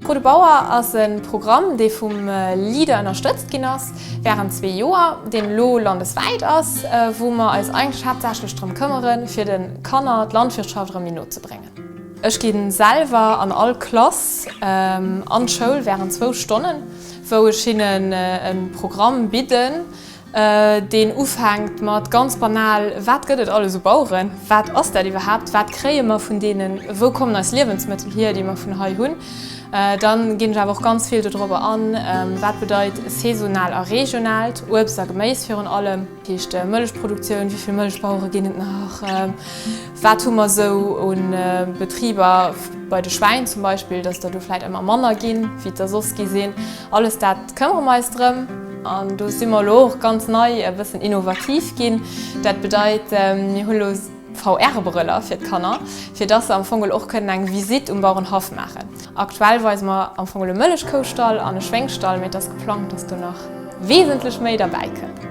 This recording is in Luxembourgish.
Fro de Bauer ass e Programm, dee vum Leader ënnerstëtzt ginn ass wärend zwee Joer, deen elo landeswäit ass, wou mer eis eigentlech haaptsächlech drëm këmmere fir de Kanner d'Landwirtschaft erëm méi no ze bréngen. Ech gi selwer an all Klass an d'Schoul wärend zwou Stonnen, wou ech hinnen e Programm bidden, deen ufänkt mat ganz banal, Wat gëtt et alles u Baueren? Wat ass dat iwwerhaapt? Wat kréie mer vun deenen? Wou kommen eis Liewensmëttel hier, déi mer vun hei hunn? Dann ginn ech awer och ganz vill dodrobber an, wat bedeit saisonal a regionaalt Uebst a Geméis virun allem. Dat heescht Mëllechproduktioun, wéi vill Mëllechbauere ginn et nach, wat hu mer esou u Betriber bei de Schwäin zum Beispill, dass der do vläit ëmmer manner ginn, wéi et der soss gi sinn. Alles dat këmmere mer eis drëm. An do si mer elo och ganz nei e bëssen innovativ ginn. Dat bedeit, mir hu elo VR-Brëller fir d'Kanner, fir dass se am Fong och kënnen eng Visitt um Bauerenhaff maachen. Aktuell weise mer am Fong e Mëllechkoustall an e Schwéngsstall, mee et ass geplangt, dass do nach wesentlech méi derbäi kënnt.